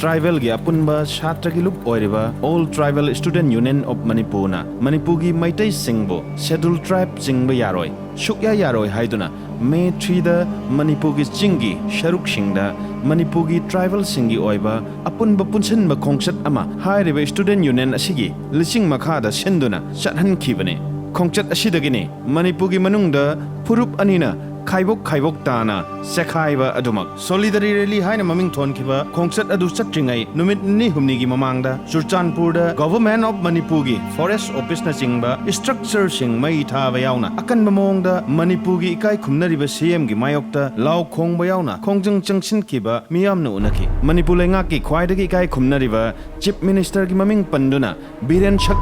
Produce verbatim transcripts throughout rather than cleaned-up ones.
ꯇ꯭ꯔꯥꯏꯕꯦꯜꯒꯤ ꯑꯄꯨꯟꯕ ꯁꯥꯇ꯭ꯔꯒꯤ ꯂꯨꯞ ꯑꯣꯏꯔꯤꯕ All Tribal Student Union of Manipurꯅ ꯃꯅꯤꯄꯨꯔꯒꯤ ꯃꯩꯇꯩꯁꯤꯡꯕꯨ Scheduled Tribe ꯆꯤꯡꯕ ꯌꯥꯔꯣꯏ, ꯁꯨꯛꯌꯥ ꯌꯥꯔꯣꯏ ꯍꯥꯏꯗꯨꯅ ꯃꯦ threeꯗ ꯃꯅꯤꯄꯨꯔꯒꯤ ꯆꯤꯡꯒꯤ ꯁꯔꯨꯛꯁꯤꯡꯗ ꯃꯅꯤꯄꯨꯔꯒꯤ ꯇ꯭ꯔꯥꯏꯕꯦꯜꯁꯤꯡꯒꯤ ꯑꯣꯏꯕ ꯑꯄꯨꯟꯕ ꯄꯨꯟꯁꯤꯟꯕ ꯈꯣꯡꯆꯠ ꯑꯃ ꯍꯥꯏꯔꯤꯕ Student Union ꯑꯁꯤꯒꯤ ꯂꯨꯆꯤꯡ ꯃꯈꯥꯗ ꯁꯤꯟꯗꯨꯅ ꯆꯠꯍꯟꯈꯤꯕꯅꯤ꯫ ꯈꯣꯡꯆꯠ ꯑꯁꯤꯗꯒꯤꯅꯤ ꯃꯅꯤꯄꯨꯔꯒꯤ ꯃꯅꯨꯡꯗ ꯐꯨꯔꯨꯞ ꯑꯅꯤꯅ ꯈꯥꯏꯕꯣꯛ ꯈꯥꯏꯕꯣꯛ ꯇꯥꯅ ꯆꯦꯈꯥꯏꯕ ꯑꯗꯨꯃꯛ꯫ Solidarity Rally ꯍꯥꯏꯅ ꯃꯃꯤꯡ ꯊꯣꯟꯈꯤꯕ ꯈꯣꯡꯆꯠ ꯑꯗꯨ ꯆꯠꯇ꯭ꯔꯤꯉꯩ ꯅꯨꯃꯤꯠ ꯅꯤꯅꯤ ꯍꯨꯝꯅꯤꯒꯤ ꯃꯃꯥꯡꯗ ꯆꯨꯔꯆꯥꯟꯄꯨꯔꯗ Government of ꯃꯅꯤꯄꯨꯔꯒꯤ Forest Officeꯅꯆꯤꯡꯕ structureꯁꯤꯡ ꯃꯩ ꯊꯥꯕ ꯌꯥꯎꯅ ꯑꯀꯟꯕ ꯃꯑꯣꯡꯗ ꯃꯅꯤꯄꯨꯔꯒꯤ ꯏꯀꯥꯏ ꯈꯨꯝꯅꯔꯤꯕ CMꯒꯤ ꯃꯥꯌꯣꯛꯇ ꯂꯥꯎ ꯈꯣꯡꯕ ꯌꯥꯎꯅ ꯈꯣꯡꯖꯪ ꯆꯪꯁꯤꯟꯈꯤꯕ ꯃꯤꯌꯥꯝꯅ ꯎꯅꯈꯤ꯫ ꯃꯅꯤꯄꯨꯔ ꯂꯩꯉꯥꯛꯀꯤ ꯈ꯭ꯋꯥꯏꯗꯒꯤ ꯏꯀꯥꯏ ꯈꯨꯝꯅꯔꯤꯕ Chief Ministerꯒꯤ ꯃꯃꯤꯡ ꯄꯟꯗꯨꯅ ꯕꯤꯔꯦꯟ ꯁꯛ,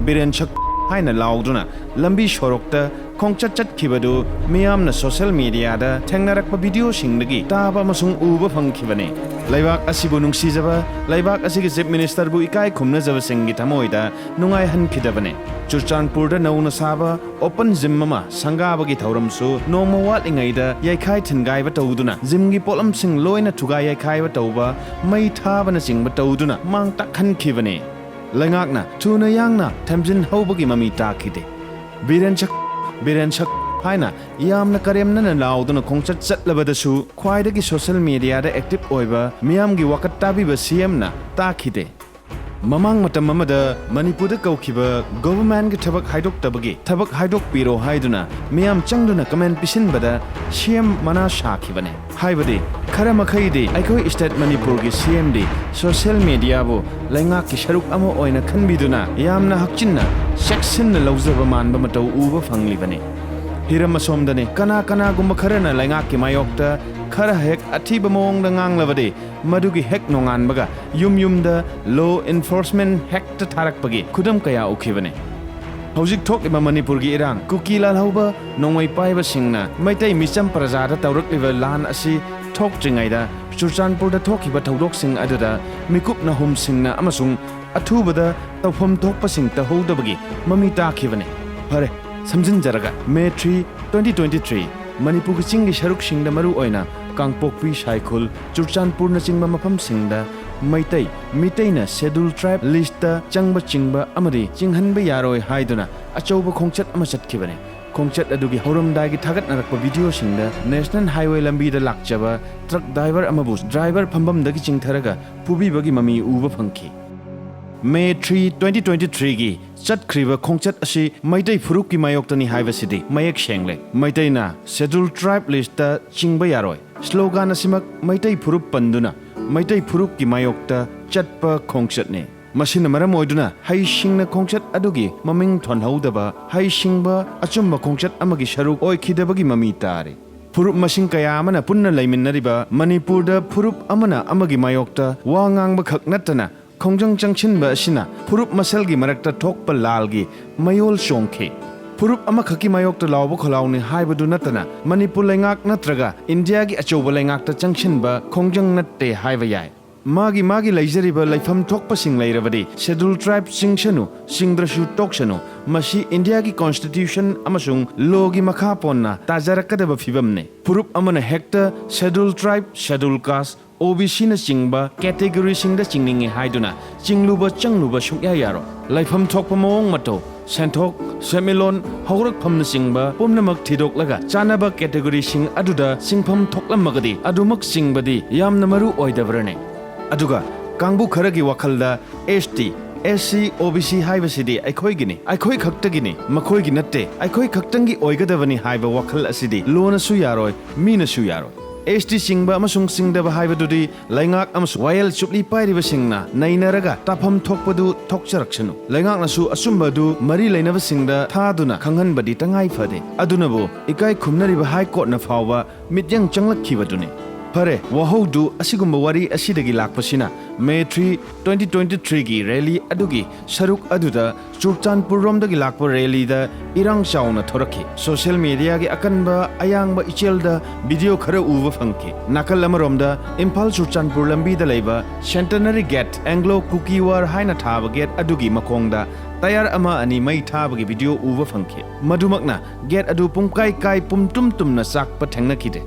ꯕꯤꯔꯦꯟ ꯁꯛ ꯍꯥꯏꯅ ꯂꯥꯎꯗꯨꯅ ꯂꯝꯕꯤ ꯁꯣꯔꯣꯛꯇ ꯈꯣꯡꯆꯠ ꯆꯠꯈꯤꯕꯗꯨ ꯃꯤꯌꯥꯝꯅ social mediaꯗ ꯊꯦꯡꯅꯔꯛꯄ videoꯁꯤꯡꯗꯒꯤ ꯇꯥꯕ ꯑꯃꯁꯨꯡ ꯎꯕ ꯐꯪꯈꯤꯕꯅꯤ꯫ ꯂꯩꯕꯥꯛ ꯑꯁꯤꯕꯨ ꯅꯨꯡꯁꯤꯖꯕ, ꯂꯩꯕꯥꯛ ꯑꯁꯤꯒꯤ Chief Ministerꯕꯨ ꯏꯀꯥꯏ ꯈꯨꯝꯅꯖꯕꯁꯤꯡꯒꯤ ꯊꯃꯣꯏꯗ ꯅꯨꯡꯉꯥꯏꯍꯟꯈꯤꯗꯕꯅꯤ꯫ ꯆꯨꯔꯆꯥꯟꯄꯨꯔꯗ ꯅꯧꯅ ꯁꯥꯕ open gym ꯑꯃ ꯁꯪꯒꯥꯕꯒꯤ ꯊꯧꯔꯝꯁꯨ ꯅꯣꯡꯃ ꯋꯥꯠꯂꯤꯉꯩꯗ ꯌꯩꯈꯥꯏ ꯊꯤꯟꯒꯥꯏꯕ ꯇꯧꯗꯨꯅ gymꯒꯤ ꯄꯣꯠꯂꯝꯁꯤꯡ ꯂꯣꯏꯅ ꯊꯨꯒꯥꯏ ꯌꯩꯈꯥꯏꯕ ꯇꯧꯕ, ꯃꯩ ꯊꯥꯕꯅꯆꯤꯡꯕ ꯇꯧꯗꯨꯅ ꯃꯥꯡ ꯇꯥꯛꯍꯟꯈꯤꯕꯅꯤ꯫ ꯂꯩꯉꯥꯛꯅ ꯊꯨꯅ ꯌꯥꯡꯅ ꯊꯦꯝꯖꯤꯟꯍꯧꯕꯒꯤ ꯃꯃꯤ ꯇꯥꯈꯤꯗꯦ꯫ ꯕꯤꯔꯦꯟ ꯁꯛ, ꯕꯤꯔꯦꯟ ꯁꯛ ꯍꯥꯏꯅ ꯌꯥꯝꯅ ꯀꯔꯦꯝꯅꯅ ꯂꯥꯎꯗꯨꯅ ꯈꯣꯡꯆꯠ ꯆꯠꯂꯕꯗꯁꯨ ꯈ꯭ꯋꯥꯏꯗꯒꯤ social mediaꯗ active ꯑꯣꯏꯕ, ꯃꯤꯌꯥꯝꯒꯤ ꯋꯥꯀꯠ ꯇꯥꯕꯤꯕ CMꯅ ꯇꯥꯈꯤꯗꯦ꯫ ꯃꯃꯥꯡ ꯃꯇꯝ ꯑꯃꯗ ꯃꯅꯤꯄꯨꯔꯗ ꯀꯧꯈꯤꯕ governmentꯀꯤ ꯊꯕꯛ ꯍꯥꯏꯗꯣꯛꯇꯕꯒꯤ ꯊꯕꯛ ꯍꯥꯏꯗꯣꯛꯄꯤꯔꯣ ꯍꯥꯏꯗꯨꯅ ꯃꯤꯌꯥꯝ ꯆꯪꯗꯨꯅ comment ꯄꯤꯁꯤꯟꯕꯗ CM ꯃꯅꯥ ꯁꯥꯈꯤꯕꯅꯤ꯫ ꯍꯥꯏꯕꯗꯤ ꯈꯔ ꯃꯈꯩꯗꯤ ꯑꯩꯈꯣꯏ state ꯃꯅꯤꯄꯨꯔꯒꯤ CMꯗꯤ social mediaꯕꯨ ꯂꯩꯉꯥꯛꯀꯤ ꯁꯔꯨꯛ ꯑꯃ ꯑꯣꯏꯅ ꯈꯟꯕꯤꯗꯨꯅ ꯌꯥꯝꯅ ꯍꯛꯆꯤꯟꯅ ꯆꯦꯛꯁꯤꯟꯅ ꯂꯧꯖꯕ ꯃꯥꯟꯕ ꯃꯇꯧ ꯎꯕ ꯐꯪꯂꯤꯕꯅꯤ꯫ ꯍꯤꯔꯝ ꯑꯁꯣꯝꯗꯅꯤ, ꯀꯅꯥ ꯀꯅꯥꯒꯨꯝꯕ ꯈꯔꯅ ꯂꯩꯉꯥꯛꯀꯤ ꯃꯥꯌꯣꯛꯇ ꯈꯔ ꯍꯦꯛ ꯑꯊꯤꯕ ꯃꯑꯣꯡꯗ ꯉꯥꯡꯂꯕꯗꯤ ꯃꯗꯨꯒꯤ ꯍꯦꯛ ꯅꯣꯡꯉꯥꯟꯕꯒ ꯌꯨꯝ ꯌꯨꯝꯗ law enforcement ꯍꯦꯛꯇ ꯊꯥꯔꯛꯄꯒꯤ ꯈꯨꯗꯝ ꯀꯌꯥ ꯎꯈꯤꯕꯅꯤ꯫ ꯍꯧꯖꯤꯛ ꯊꯣꯛꯂꯤꯕ ꯃꯅꯤꯄꯨꯔꯒꯤ ꯏꯔꯥꯡ, ꯀꯨꯀꯤ ꯂꯥꯜꯍꯧꯕ ꯅꯣꯡꯃꯩ ꯄꯥꯏꯕꯁꯤꯡꯅ ꯃꯩꯇꯩ ꯃꯤꯆꯝ ꯄ꯭ꯔꯖꯥꯗ ꯇꯧꯔꯛꯂꯤꯕ ꯂꯥꯟ ꯑꯁꯤ ꯊꯣꯛꯇ꯭ꯔꯤꯉꯩꯗ ꯆꯨꯔꯆꯥꯟꯄꯨꯔꯗ ꯊꯣꯛꯈꯤꯕ ꯊꯧꯗꯣꯛꯁꯤꯡ ꯑꯗꯨꯗ ꯃꯤꯀꯨꯞ ꯅꯥꯍꯨꯝꯁꯤꯡꯅ ꯑꯃꯁꯨꯡ ꯑꯊꯨꯕꯗ ꯇꯧꯐꯝ ꯊꯣꯛꯄꯁꯤꯡ ꯇꯧꯍꯧꯗꯕꯒꯤ ꯃꯃꯤ ꯇꯥꯈꯤꯕꯅꯤ꯫ ꯐꯔꯦ, ꯁꯝꯖꯤꯟꯖꯔꯒ, May three, twenty twenty-three, ꯃꯅꯤꯄꯨꯔꯒꯤ ꯆꯤꯡꯒꯤ ꯁꯔꯨꯛꯁꯤꯡꯗ, ꯃꯔꯨꯑꯣꯏꯅ ꯀꯥꯡꯄꯣꯛꯄꯤ, ꯁꯥꯏꯈꯨꯜ, ꯆꯨꯔꯆꯥꯟꯄꯨꯔꯅꯆꯤꯡꯕ ꯃꯐꯝꯁꯤꯡꯗ ꯃꯩꯇꯩ, ꯃꯤꯇꯩꯅ Scheduled Tribe list ꯇ ꯆꯪꯕ ꯆꯤꯡꯕ ꯑꯃꯗꯤ ꯆꯤꯡꯍꯟꯕ ꯌꯥꯔꯣꯏ ꯍꯥꯏꯗꯨꯅ ꯑꯆꯧꯕ ꯈꯣꯡꯆꯠ ꯑꯃ ꯆꯠꯈꯤꯕꯅꯤ꯫ ꯈꯣꯡꯆꯠ ꯑꯗꯨꯒꯤ ꯍꯧꯔꯝꯗꯥꯏꯒꯤ ꯊꯥꯒꯠꯅꯔꯛꯄ video ꯁꯤꯡꯗ National Highway ꯂꯝꯕꯤꯗ ꯂꯥꯛꯆꯕ truck driver ꯑꯃꯕꯨ driver ꯐꯝꯐꯝꯗꯒꯤ ꯆꯤꯡꯊꯔꯒ ꯐꯨꯕꯤꯕꯒꯤ ꯃꯃꯤ ꯎꯕ ꯐꯪꯈꯤ꯫ May three, twenty twenty three ꯒꯤ ꯆꯠꯈ꯭ꯔꯤꯕ ꯈꯣꯡꯆꯠ ꯑꯁꯤ ꯃꯩꯇꯩ ꯐꯨꯔꯨꯞꯀꯤ ꯃꯥꯌꯣꯛꯇꯅꯤ ꯍꯥꯏꯕꯁꯤꯗꯤ ꯃꯌꯦꯛ ꯁꯦꯡꯂꯦ꯫ ꯃꯩꯇꯩꯅ Scheduled Tribe list ꯇ ꯆꯤꯡꯕ ꯌꯥꯔꯣꯏ slogan ꯑꯁꯤꯃꯛ ꯃꯩꯇꯩ ꯐꯨꯔꯨꯞ ꯄꯟꯗꯨꯅ ꯃꯩꯇꯩ ꯐꯨꯔꯨꯞꯀꯤ ꯃꯥꯌꯣꯛꯇ ꯆꯠꯄ ꯈꯣꯡꯆꯠꯅꯤ꯫ ꯃꯁꯤꯅ ꯃꯔꯝ ꯑꯣꯏꯗꯨꯅ ꯍꯩꯁꯤꯡꯅ ꯈꯣꯡꯆꯠ ꯑꯗꯨꯒꯤ ꯃꯃꯤꯡ ꯊꯣꯟꯍꯧꯗꯕ ꯍꯩꯁꯤꯡꯕ ꯑꯆꯨꯝꯕ ꯈꯣꯡꯆꯠ ꯑꯃꯒꯤ ꯁꯔꯨꯛ ꯑꯣꯏꯈꯤꯗꯕꯒꯤ ꯃꯃꯤ ꯇꯥꯔꯤ꯫ ꯐꯨꯔꯨꯞ ꯃꯁꯤꯡ ꯀꯌꯥ ꯑꯃꯅ ꯄꯨꯟꯅ ꯂꯩꯃꯤꯟꯅꯔꯤꯕ ꯃꯅꯤꯄꯨꯔꯗ ꯐꯨꯔꯨꯞ ꯑꯃꯅ ꯑꯃꯒꯤ ꯃꯥꯌꯣꯛꯇ ꯋꯥ ꯉꯥꯡꯕ ꯈꯛ ꯅꯠꯇꯅ ꯈꯣꯡꯖꯪ ꯆꯪꯁꯤꯟꯕ ꯑꯁꯤꯅ ꯐꯨꯔꯨꯞ ꯃꯁꯦꯜꯒꯤ ꯃꯔꯛꯇ ꯊꯣꯛꯄ ꯂꯥꯜꯒꯤ ꯃꯌꯣꯜ ꯆꯣꯡꯈꯤ꯫ ꯐꯨꯔꯨꯞ ꯑꯃꯈꯛꯀꯤ ꯃꯥꯌꯣꯛꯇ ꯂꯥꯎꯕ ꯈꯣꯜꯂꯥꯎꯅꯤ ꯍꯥꯏꯕꯗꯨ ꯅꯠꯇꯅ ꯃꯅꯤꯄꯨꯔ ꯂꯩꯉꯥꯛ ꯅꯠꯇ꯭ꯔꯒ ꯏꯟꯗꯤꯌꯥꯒꯤ ꯑꯆꯧꯕ ꯂꯩꯉꯥꯛꯇ ꯆꯪꯁꯤꯟꯕ ꯈꯣꯡꯖꯪ ꯅꯠꯇꯦ ꯍꯥꯏꯕ ꯌꯥꯏ꯫ ꯃꯥꯒꯤ ꯃꯥꯒꯤ ꯂꯩꯖꯔꯤꯕ ꯂꯩꯐꯝ ꯊꯣꯛꯄꯁꯤꯡ ꯂꯩꯔꯕꯗꯤ Scheduled Tribe ꯆꯤꯡꯁꯅꯨ, ꯆꯤꯡꯗ꯭ꯔꯁꯨ ꯇꯣꯛꯁꯅꯨ, ꯃꯁꯤ ꯏꯟꯗꯤꯌꯥꯒꯤ constitution ꯑꯃꯁꯨꯡ law ꯒꯤ ꯃꯈꯥ ꯄꯣꯟꯅ ꯇꯥꯖꯔꯛꯀꯗꯕ ꯐꯤꯕꯝꯅꯤ꯫ ꯐꯨꯔꯨꯞ ꯑꯃꯅ ꯍꯦꯛꯇ Scheduled Tribe, Scheduled Caste, O B C ꯅꯆꯤꯡꯕ category ꯁꯤꯡꯗ ꯆꯤꯡꯅꯤꯡꯏ ꯍꯥꯏꯗꯨꯅ ꯆꯤꯡꯂꯨꯕ ꯆꯪꯂꯨꯕ ꯁꯨꯡꯌꯥ ꯌꯥꯔꯣꯏ꯫ ꯂꯩꯐꯝ ꯊꯣꯛꯄ ꯃꯑꯣꯡ ꯃꯇꯧ, ꯁꯦꯟꯊꯣꯛ, ꯁꯦꯟꯃꯤꯠꯂꯣꯟ, ꯍꯧꯔꯛꯐꯝꯅꯆꯤꯡꯕ ꯄꯨꯝꯅꯃꯛ ꯊꯤꯗꯣꯛꯂꯒ ꯆꯥꯅꯕ category ꯁꯤꯡ ꯑꯗꯨꯗ ꯆꯤꯡꯐꯝ ꯊꯣꯛꯂꯝꯃꯒꯗꯤ ꯑꯗꯨꯃꯛ ꯆꯤꯡꯕꯗꯤ ꯌꯥꯝꯅ ꯃꯔꯨ ꯑꯣꯏꯗꯕ꯭ꯔꯅꯦ? ꯑꯗꯨꯒ ꯀꯥꯡꯕꯨ ꯈꯔꯒꯤ ꯋꯥꯈꯜꯗ S T, S C, O B C ꯍꯥꯏꯕꯁꯤꯗꯤ ꯑꯩꯈꯣꯏꯒꯤꯅꯤ, ꯑꯩꯈꯣꯏ ꯈꯛꯇꯒꯤꯅꯤ, ꯃꯈꯣꯏꯒꯤ ꯅꯠꯇꯦ, ꯑꯩꯈꯣꯏ ꯈꯛꯇꯪꯒꯤ ꯑꯣꯏꯒꯗꯕꯅꯤ ꯍꯥꯏꯕ ꯋꯥꯈꯜ ꯑꯁꯤꯗꯤ law ꯅꯁꯨ ꯌꯥꯔꯣꯏ, ꯃꯤꯅꯁꯨ ꯌꯥꯔꯣꯏ꯫ S T ꯆꯤꯡꯕ ꯑꯃꯁꯨꯡ ꯆꯤꯡꯗꯕ ꯍꯥꯏꯕꯗꯨꯗꯤ ꯂꯩꯉꯥꯛ ꯑꯃꯁꯨꯡ ꯋꯥꯌꯦꯜ ꯆꯨꯞꯂꯤ ꯄꯥꯏꯔꯤꯕꯁꯤꯡꯅ ꯅꯩꯅꯔꯒ ꯇꯥꯐꯝ ꯊꯣꯛꯄꯗꯨ ꯊꯣꯛꯆꯔꯛꯁꯅꯨ꯫ ꯂꯩꯉꯥꯛꯅꯁꯨ ꯑꯆꯨꯝꯕꯗꯨ ꯃꯔꯤ ꯂꯩꯅꯕꯁꯤꯡꯗ ꯊꯥꯗꯨꯅ ꯈꯪꯍꯟꯕꯗꯤ ꯇꯉꯥꯏ ꯐꯗꯦ꯫ ꯑꯗꯨꯅꯕꯨ ꯏꯀꯥꯏ ꯈꯨꯝꯅꯔꯤꯕ High Court ꯅ ꯐꯥꯎꯕ ꯃꯤꯠꯌꯦꯡ ꯆꯪꯂꯛꯈꯤꯕꯗꯨꯅꯤ꯫ ꯐꯔꯦ, ꯋꯥꯍꯧꯗꯨ ꯑꯁꯤꯒꯨꯝꯕ ꯋꯥꯔꯤ ꯑꯁꯤꯗꯒꯤ ꯂꯥꯛꯄꯁꯤꯅ May three, twenty twenty three ꯒꯤ rally ꯑꯗꯨꯒꯤ ꯁꯔꯨꯛ ꯑꯗꯨꯗ ꯆꯨꯔꯆꯥꯟꯄꯨꯔ ꯔꯣꯝꯗꯒꯤ ꯂꯥꯛꯄ rally ꯗ ꯏꯔꯥꯡ ꯆꯥꯎꯅ ꯊꯣꯔꯛꯈꯤ꯫ Social media ꯒꯤ ꯑꯀꯟꯕ ꯑꯌꯥꯡꯕ ꯏꯆꯦꯜꯗ video ꯈꯔ ꯎꯕ ꯐꯪꯈꯤ꯫ ꯅꯥꯀꯜ ꯑꯃꯔꯣꯝꯗ ꯏꯝꯐꯥꯜ ꯆꯨꯔꯆꯥꯟꯄꯨꯔ ꯂꯝꯕꯤꯗ ꯂꯩꯕ Centenary Gate, Anglo Kuki War ꯍꯥꯏꯅ ꯊꯥꯕ gate ꯑꯗꯨꯒꯤ ꯃꯈꯣꯡꯗ tyre ꯑꯃ ꯑꯅꯤ ꯃꯩ ꯊꯥꯕꯒꯤ video ꯎꯕ ꯐꯪꯈꯤ꯫ ꯃꯗꯨꯃꯛꯅ gate ꯑꯗꯨ ꯄꯨꯡꯀꯥꯏ ꯀꯥꯏ ꯄꯨꯝꯇꯨꯝ ꯇꯨꯝꯅ ꯆꯥꯛꯄ ꯊꯦꯡꯅꯈꯤꯗꯦ꯫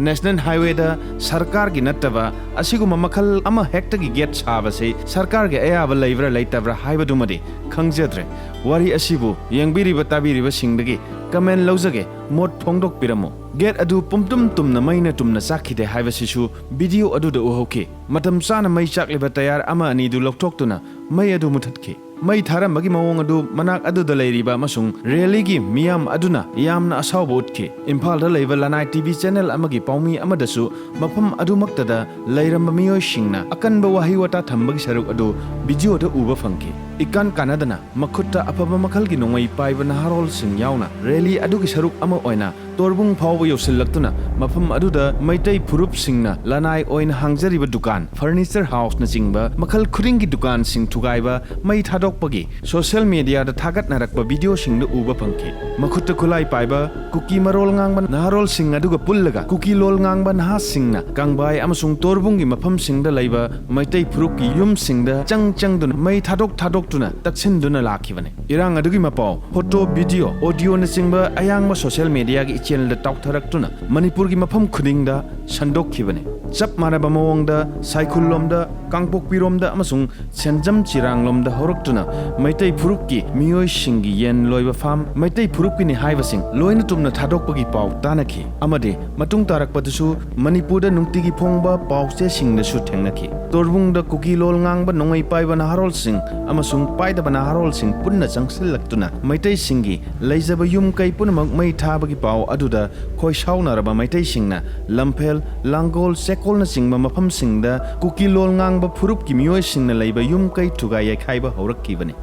ꯅꯦꯁꯅꯦꯜ ꯍꯥꯏꯋꯦꯗ ꯁꯔꯀꯥꯔꯒꯤ ꯅꯠꯇꯕ ꯑꯁꯤꯒꯨꯝꯕ ꯃꯈꯜ ꯑꯃ ꯍꯦꯛꯇꯒꯤ ꯒꯦꯠ ꯁꯥꯕꯁꯤ ꯁꯔꯀꯥꯔꯒꯤ ꯑꯌꯥꯕ ꯂꯩꯕ꯭ꯔꯥ ꯂꯩꯇꯕ꯭ꯔꯥ ꯍꯥꯏꯕꯗꯨꯃꯗꯤ ꯈꯪꯖꯗ꯭ꯔꯦ꯫ ꯋꯥꯔꯤ ꯑꯁꯤꯕꯨ ꯌꯦꯡꯕꯤꯔꯤꯕ ꯇꯥꯕꯤꯔꯤꯕꯁꯤꯡꯗꯒꯤ ꯀꯃꯦꯟ ꯂꯧꯖꯒꯦ, ꯃꯣꯠ ꯐꯣꯡꯗꯣꯛꯄꯤꯔꯝꯃꯨ꯫ ꯒꯦꯠ ꯑꯗꯨ ꯄꯨꯝꯇꯨꯝ ꯇꯨꯝꯅ ꯃꯩꯅ ꯇꯨꯝꯅ ꯆꯥꯛꯈꯤꯗꯦ ꯍꯥꯏꯕꯁꯤꯁꯨ ꯚꯤꯗꯤꯑꯣ ꯑꯗꯨꯗ ꯎꯍꯧꯈꯤ꯫ ꯃꯇꯝ ꯆꯥꯅ ꯃꯩ ꯆꯥꯛꯂꯤꯕ ꯇꯌꯥꯔ ꯑꯃ ꯑꯅꯤꯗꯨ ꯂꯧꯊꯣꯛꯇꯨꯅ ꯃꯩ ꯑꯗꯨ ꯃꯨꯊꯠꯈꯤ꯫ ꯃꯩ ꯊꯥꯔꯝꯕꯒꯤ ꯃꯑꯣꯡ ꯑꯗꯨ ꯃꯅꯥꯛ ꯑꯗꯨꯗ ꯂꯩꯔꯤꯕ ꯑꯃꯁꯨꯡ ꯔꯦꯂꯤꯒꯤ ꯃꯤꯌꯥꯝ ꯑꯗꯨꯅ ꯌꯥꯝꯅ ꯑꯁꯥꯎꯕ ꯎꯠꯈꯤ꯫ ꯏꯝꯐꯥꯜꯗ ꯂꯩꯕ ꯂꯅꯥꯏ ꯇꯤꯚꯤ ꯆꯦꯅꯦꯜ ꯑꯃꯒꯤ ꯄꯥꯎꯃꯤ ꯑꯃꯗꯁꯨ ꯃꯐꯝ ꯑꯗꯨꯃꯛꯇꯗ ꯂꯩꯔꯝꯕ ꯃꯤꯑꯣꯏꯁꯤꯡꯅ ꯑꯀꯟꯕ ꯋꯥꯍꯩ ꯋꯥꯇꯥ ꯊꯝꯕꯒꯤ ꯁꯔꯨꯛ ꯑꯗꯨ ꯚꯤꯗꯤꯑꯣꯗ ꯎꯕ ꯐꯪꯈꯤ꯫ ꯏꯀꯥꯟ ꯀꯥꯟꯅꯗꯅ ꯃꯈꯨꯠꯇ ꯑꯐꯕ ꯃꯈꯜꯒꯤ ꯅꯣꯡꯃꯩ ꯄꯥꯏꯕ ꯅꯍꯥꯔꯣꯜꯁꯤꯡ ꯌꯥꯎꯅ ꯔꯦꯂꯤ ꯑꯗꯨꯒꯤ ꯁꯔꯨꯛ ꯑꯃ ꯑꯣꯏꯅ ꯇꯣꯔꯕꯨꯡ ꯐꯥꯎꯕ ꯌꯧꯁꯤꯜꯂꯛꯇꯨꯅ ꯃꯐꯝ ꯑꯗꯨꯗ ꯃꯩꯇꯩ ꯐꯨꯔꯨꯞꯁꯤꯡꯅ ꯂꯅꯥꯏ ꯑꯣꯏꯅ ꯍꯥꯡꯖꯔꯤꯕ ꯗꯨꯀꯥꯟ, ꯐꯔꯅꯤꯆꯔ ꯍꯥꯎꯁꯅꯆꯤꯡꯕ ꯃꯈꯜ ꯈꯨꯗꯤꯡꯒꯤ ꯗꯨꯀꯥꯟꯁꯤꯡ ꯊꯨꯒꯥꯏꯕ, ꯃꯩ ꯊꯥꯗꯣꯛꯄꯒꯤ ꯁꯣꯁꯤꯌꯦꯜ ꯃꯤꯗꯤꯌꯥꯗ ꯊꯥꯒꯠꯅꯔꯛꯄ ꯚꯤꯗꯤꯑꯣꯁꯤꯡꯗ ꯎꯕ ꯐꯪꯈꯤ꯫ ꯃꯈꯨꯠꯇ ꯈꯨꯠꯂꯥꯏ ꯄꯥꯏꯕ ꯀꯨꯀꯤ ꯃꯔꯣꯜ ꯉꯥꯡꯕ ꯅꯍꯥꯔꯣꯜꯁꯤꯡ ꯑꯗꯨꯒ ꯄꯨꯜꯂꯒ ꯀꯨꯀꯤ ꯂꯣꯜ ꯉꯥꯡꯕ ꯅꯍꯥꯁꯤꯡꯅ ꯀꯪꯕꯥꯏ ꯑꯃꯁꯨꯡ ꯇꯣꯔꯕꯨꯡꯒꯤ ꯃꯐꯝꯁꯤꯡꯗ ꯂꯩꯕ ꯃꯩꯇꯩ ꯐꯨꯔꯨꯞꯀꯤ ꯌꯨꯝꯁꯤꯡꯗ ꯆꯪ ꯆꯪꯗꯨꯅ ꯃꯩ ꯊꯥꯗꯣꯛ ꯊꯥꯗꯣꯛꯇꯨꯅ ꯇꯛꯁꯤꯟꯗꯨꯅ ꯂꯥꯛꯈꯤꯕꯅꯤ꯫ ꯏꯔꯥꯡ ꯑꯗꯨꯒꯤ ꯃꯄꯥꯎ, ꯐꯣꯇꯣ, ꯚꯤꯗꯤꯑꯣ, ꯑꯣꯗꯤꯑꯣꯅꯆꯤꯡꯕ ꯑꯌꯥꯡꯕ ꯁꯣꯁꯤꯌꯦꯜ ꯃꯤꯗꯤꯌꯥꯒꯤ ꯏꯆꯦꯜꯗ ꯇꯥꯎꯊꯔꯛꯇꯨꯅ ꯃꯅꯤꯄꯨꯔꯒꯤ ꯃꯐꯝ ꯈꯨꯗꯤꯡꯗ ꯁꯟꯗꯣꯛꯈꯤꯕꯅꯤ꯫ ꯆꯞ ꯃꯥꯟꯅꯕ ꯃꯑꯣꯡꯗ ꯁꯥꯏꯈꯨꯜꯂꯣꯝꯗ, ꯀꯥꯡꯄꯣꯛꯄꯤꯔꯣꯝꯗ ꯑꯃꯁꯨꯡ ꯁꯦꯟꯖꯝ ꯆꯤꯔꯥꯡꯂꯣꯝꯗ ꯍꯧꯔꯛꯇꯨꯅ ꯃꯩꯇꯩ ꯐꯨꯔꯨꯞꯀꯤ ꯃꯤꯑꯣꯏꯁꯤꯡꯒꯤ ꯌꯦꯟ ꯂꯣꯏꯕ ꯐꯥꯝ, ꯃꯩꯇꯩ ꯐꯨꯔꯨꯞꯀꯤꯅꯤ ꯍꯥꯏꯕꯁꯤꯡ ꯂꯣꯏꯅ ꯇꯨꯝꯅ ꯊꯥꯗꯣꯛꯄꯒꯤ ꯄꯥꯎ ꯇꯥꯅꯈꯤ꯫ ꯑꯃꯗꯤ ꯃꯇꯨꯡ ꯇꯥꯔꯛꯄꯗꯁꯨ ꯃꯅꯤꯄꯨꯔꯗ ꯅꯨꯡꯇꯤꯒꯤ ꯐꯣꯡꯕ ꯄꯥꯎ ꯆꯦꯁꯤꯡꯗꯁꯨ ꯊꯦꯡꯅꯈꯤ꯫ ꯇꯣꯔꯕꯨꯡꯗ ꯀꯨꯀꯤ ꯂꯣꯜ ꯉꯥꯡꯕ ꯅꯣꯡꯃꯩ ꯄꯥꯏꯕ ꯅꯍꯥꯔꯣꯜꯁꯤꯡ ꯑꯃꯁꯨꯡ ꯄꯥꯏꯗꯕ ꯅꯍꯥꯔꯣꯜꯁꯤꯡ ꯄꯨꯟꯅ ꯆꯪꯁꯤꯜꯂꯛꯇꯨꯅ ꯃꯩꯇꯩꯁꯤꯡꯒꯤ ꯂꯩꯖꯕ ꯌꯨꯝ ꯀꯩ ꯄꯨꯝꯅꯃꯛ ꯃꯩ ꯊꯥꯕꯒꯤ ꯄꯥꯎ ꯑꯗꯨꯗ ꯈꯣꯏꯁꯥꯎꯅꯔꯕ ꯃꯩꯇꯩꯁꯤꯡꯅ ꯂꯝꯐꯦꯜ, ꯂꯥꯡꯒꯣꯜ, ꯆꯦꯛꯀꯣꯜꯅꯆꯤꯡꯕ ꯃꯐꯝꯁꯤꯡꯗ ꯀꯨꯀꯤ ꯂꯣꯜ ꯉꯥꯡꯕ ꯐꯨꯔꯨꯞꯀꯤ ꯃꯤꯑꯣꯏꯁꯤꯡꯅ ꯂꯩꯕ ꯌꯨꯝ ꯀꯩ ꯊꯨꯒꯥꯏ ꯌꯩꯈꯥꯏꯕ ꯍꯧꯔꯛꯈꯤꯕꯅꯤ꯫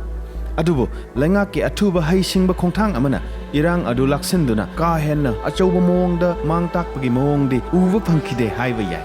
ꯑꯗꯨꯕꯨ ꯂꯩꯉꯥꯛꯀꯤ ꯑꯊꯨꯕ ꯍꯩꯁꯤꯡꯕ ꯈꯣꯡꯊꯥꯡ ꯑꯃꯅ ꯏꯔꯥꯡ ꯑꯗꯨ ꯂꯥꯛꯁꯤꯟꯗꯨꯅ ꯀꯥ ꯍꯦꯟꯅ ꯑꯆꯧꯕ ꯃꯑꯣꯡꯗ ꯃꯥꯡ ꯇꯥꯛꯄꯒꯤ ꯃꯑꯣꯡꯗꯤ ꯎꯕ ꯐꯪꯈꯤꯗꯦ ꯍꯥꯏꯕ ꯌꯥꯏ꯫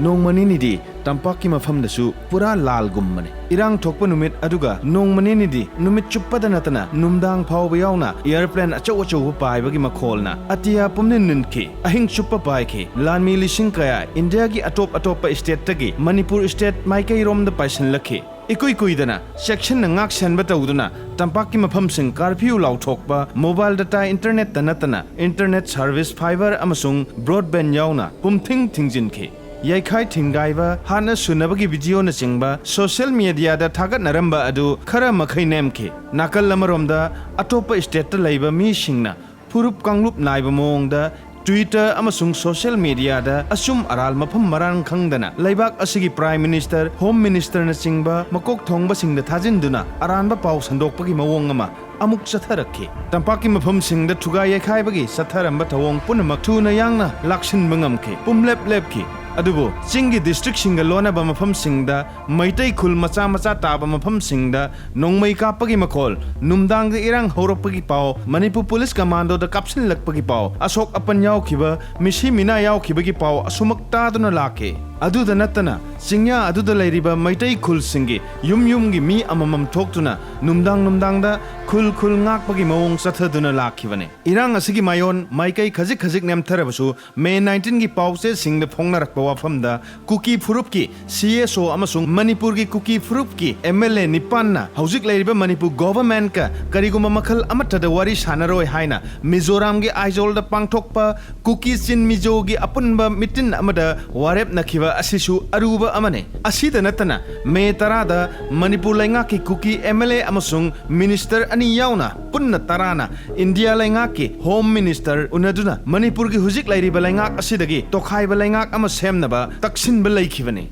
ꯅꯣꯡꯃ ꯅꯤꯅꯤꯗꯤ ꯇꯝꯄꯥꯛꯀꯤ ꯃꯐꯝꯗꯁꯨ ꯄꯨꯔꯥ ꯂꯥꯜꯒꯨꯝꯕꯅꯤ꯫ ꯏꯔꯥꯡ ꯊꯣꯛꯄ ꯅꯨꯃꯤꯠ ꯑꯗꯨꯒ ꯅꯣꯡꯃ ꯅꯤꯅꯤꯗꯤ ꯅꯨꯃꯤꯠ ꯆꯨꯞꯄꯗ ꯅꯠꯇꯅ ꯅꯨꯡꯗꯥꯡ ꯐꯥꯎꯕ ꯌꯥꯎꯅ ꯑꯦꯌꯔꯄ꯭ꯂꯦꯟ ꯑꯆꯧ ꯑꯆꯧꯕ ꯄꯥꯏꯕꯒꯤ ꯃꯈꯣꯜꯅ ꯑꯇꯤꯌꯥ ꯄꯨꯝꯅꯤꯟ ꯅꯤꯟꯈꯤ꯫ ꯑꯍꯤꯡ ꯆꯨꯞꯄ ꯄꯥꯏꯈꯤ꯫ ꯂꯥꯟꯃꯤ ꯂꯤꯁꯤꯡ ꯀꯌꯥ ꯏꯟꯗꯤꯌꯥꯒꯤ ꯑꯇꯣꯞ ꯑꯇꯣꯞꯄ ꯁ꯭ꯇꯦꯠꯇꯒꯤ ꯃꯅꯤꯄꯨꯔ ꯁ꯭ꯇꯦꯠ ꯃꯥꯏꯀꯩꯔꯣꯝꯗ ꯄꯥꯏꯁꯤꯜꯂꯛꯈꯤ꯫ ꯏꯀꯨꯏ ꯀꯨꯏꯗꯅ ꯆꯦꯛꯁꯤꯟꯅ ꯉꯥꯛ ꯁꯦꯟꯕ ꯇꯧꯗꯨꯅ ꯇꯝꯄꯥꯛꯀꯤ ꯃꯐꯝꯁꯤꯡ curfew ꯂꯥꯎꯊꯣꯛꯄ, mobile data internetꯇ ꯅꯠꯇꯅ internet service fiber ꯑꯃꯁꯨꯡ broadband ꯌꯥꯎꯅ ꯄꯨꯝꯊꯤꯡ ꯊꯤꯡꯖꯤꯟꯈꯤ꯫ ꯌꯩꯈꯥꯏ ꯊꯤꯡꯒꯥꯏꯕ, ꯍꯥꯠꯅ ꯁꯨꯅꯕꯒꯤ videoꯅꯆꯤꯡꯕ social mediaꯗ ꯊꯥꯒꯠꯅꯔꯝꯕ ꯑꯗꯨ ꯈꯔ ꯃꯈꯩ ꯅꯦꯝꯈꯤ꯫ ꯅꯥꯀꯜ ꯑꯃꯔꯣꯝꯗ, ꯑꯇꯣꯞꯄ stateꯇ ꯂꯩꯕ ꯃꯤꯁꯤꯡꯅ ꯐꯨꯔꯨꯞ ꯀꯥꯡꯂꯨꯞ ꯅꯥꯏꯕ ꯃꯑꯣꯡꯗ Twitter ꯑꯃꯁꯨꯡ social mediaꯗ ꯑꯆꯨꯝ ꯑꯔꯥꯜ ꯃꯐꯝ ꯃꯔꯥꯡ ꯈꯪꯗꯅ ꯂꯩꯕꯥꯛ ꯑꯁꯤꯒꯤ Prime Minister, Home Ministerꯅꯆꯤꯡꯕ ꯃꯀꯣꯛ ꯊꯣꯡꯕꯁꯤꯡꯗ ꯊꯥꯖꯤꯟꯗꯨꯅ ꯑꯔꯥꯟꯕ ꯄꯥꯎ ꯁꯟꯗꯣꯛꯄꯒꯤ ꯃꯑꯣꯡ ꯑꯃ ꯑꯃꯨꯛ ꯆꯠꯊꯔꯛꯈꯤ꯫ ꯇꯝꯄꯥꯛꯀꯤ ꯃꯐꯝꯁꯤꯡꯗ ꯊꯨꯒꯥꯏ ꯌꯩꯈꯥꯏꯕꯒꯤ ꯆꯠꯊꯔꯝꯕ ꯊꯧꯑꯣꯡ ꯄꯨꯝꯅꯃꯛ ꯊꯨꯅ ꯌꯥꯡꯅ ꯂꯥꯛꯁꯤꯟꯕ ꯉꯝꯈꯤ꯫ ꯄꯨꯝꯂꯦꯞ ꯂꯦꯞꯈꯤ꯫ ꯑꯗꯨꯕꯨ ꯆꯤꯡꯒꯤ districtꯁꯤꯡꯒ ꯂꯣꯟꯅꯕ ꯃꯐꯝꯁꯤꯡꯗ, ꯃꯩꯇꯩ ꯈꯨꯜ ꯃꯆꯥ ꯃꯆꯥ ꯇꯥꯕ ꯃꯐꯝꯁꯤꯡꯗ ꯅꯣꯡꯃꯩ ꯀꯥꯞꯄꯒꯤ ꯃꯈꯣꯜ, ꯅꯨꯡꯗꯥꯡꯗ ꯏꯔꯥꯡ ꯍꯧꯔꯛꯄꯒꯤ ꯄꯥꯎ, ꯃꯅꯤꯄꯨꯔ ꯄꯨꯂꯤꯁ commandoꯗ ꯀꯥꯞꯁꯤꯜꯂꯛꯄꯒꯤ ꯄꯥꯎ, ꯑꯁꯣꯛ ꯑꯄꯟ ꯌꯥꯎꯈꯤꯕ, ꯃꯤꯁꯤ ꯃꯤꯅꯥ ꯌꯥꯎꯈꯤꯕꯒꯤ ꯄꯥꯎ ꯑꯁꯨꯃꯛ ꯇꯥꯗꯨꯅ ꯂꯥꯛꯈꯤ꯫ ꯑꯗꯨꯗ ꯅꯠꯇꯅ ꯆꯤꯡꯌꯥ ꯑꯗꯨꯗ ꯂꯩꯔꯤꯕ ꯃꯩꯇꯩ ꯈꯨꯜꯁꯤꯡꯒꯤ ꯌꯨꯝ ꯌꯨꯝꯒꯤ ꯃꯤ ꯑꯃꯃꯝ ꯊꯣꯛꯇꯨꯅ ꯅꯨꯡꯗꯥꯡ ꯅꯨꯡꯗꯥꯡꯗ ꯈꯨꯜ ꯈꯨꯜ ꯉꯥꯛꯄꯒꯤ ꯃꯑꯣꯡ ꯆꯠꯊꯗꯨꯅ ꯂꯥꯛꯈꯤꯕꯅꯤ꯫ ꯏꯔꯥꯡ ꯑꯁꯤꯒꯤ ꯃꯥꯏꯑꯣꯟ ꯃꯥꯏꯀꯩ ꯈꯖꯤꯛ ꯈꯖꯤꯛ ꯅꯦꯝꯊꯔꯕꯁꯨ, May nineteenꯒꯤ ꯄꯥꯎꯆꯦꯁꯤꯡꯗ ꯐꯣꯡꯅꯔꯛꯄ ꯋꯥꯐꯝꯗ, ꯀꯨꯀꯤ ꯐꯨꯔꯨꯞꯀꯤ CSO ꯑꯃꯁꯨꯡ ꯃꯅꯤꯄꯨꯔꯒꯤ ꯀꯨꯀꯤ ꯐꯨꯔꯨꯞꯀꯤ MLA ꯅꯤꯄꯥꯟꯅ ꯍꯧꯖꯤꯛ ꯂꯩꯔꯤꯕ ꯃꯅꯤꯄꯨꯔ governmentꯀ ꯀꯔꯤꯒꯨꯝꯕ ꯃꯈꯜ ꯑꯃꯠꯇꯗ ꯋꯥꯔꯤ ꯁꯥꯟꯅꯔꯣꯏ ꯍꯥꯏꯅ ꯃꯤꯖꯣꯔꯥꯝꯒꯤ ꯑꯥꯏꯖꯣꯜꯗ ꯄꯥꯡꯊꯣꯛꯄ ꯀꯨꯀꯤ ꯆꯤꯟ ꯃꯤꯖꯣꯒꯤ ꯑꯄꯨꯟꯕ ꯃꯤꯇꯤꯟ ꯑꯃꯗ ꯋꯥꯔꯦꯞꯅꯈꯤꯕ ꯑꯁꯤꯁꯨ ꯑꯔꯨꯕ ꯑꯃꯅꯤ꯫ ꯑꯁꯤꯗ ꯅꯠꯇꯅ, May ꯇꯔꯥꯗ ꯃꯅꯤꯄꯨꯔ ꯂꯩꯉꯥꯛꯀꯤ ꯀꯨꯀꯤ MLA ꯑꯃꯁꯨꯡ minister ꯑꯅꯤ ꯌꯥꯎꯅ ꯄꯨꯟꯅ ꯇꯔꯥꯅ ꯏꯟꯗꯤꯌꯥ ꯂꯩꯉꯥꯛꯀꯤ Home Minister ꯎꯅꯗꯨꯅ ꯃꯅꯤꯄꯨꯔꯒꯤ ꯍꯧꯖꯤꯛ ꯂꯩꯔꯤꯕ ꯂꯩꯉꯥꯛ ꯑꯁꯤꯗꯒꯤ ꯇꯣꯈꯥꯏꯕ ꯂꯩꯉꯥꯛ ꯑꯃ ꯁꯦꯝꯅꯕ ꯇꯛꯁꯤꯟꯕ ꯂꯩꯈꯤꯕꯅꯤ꯫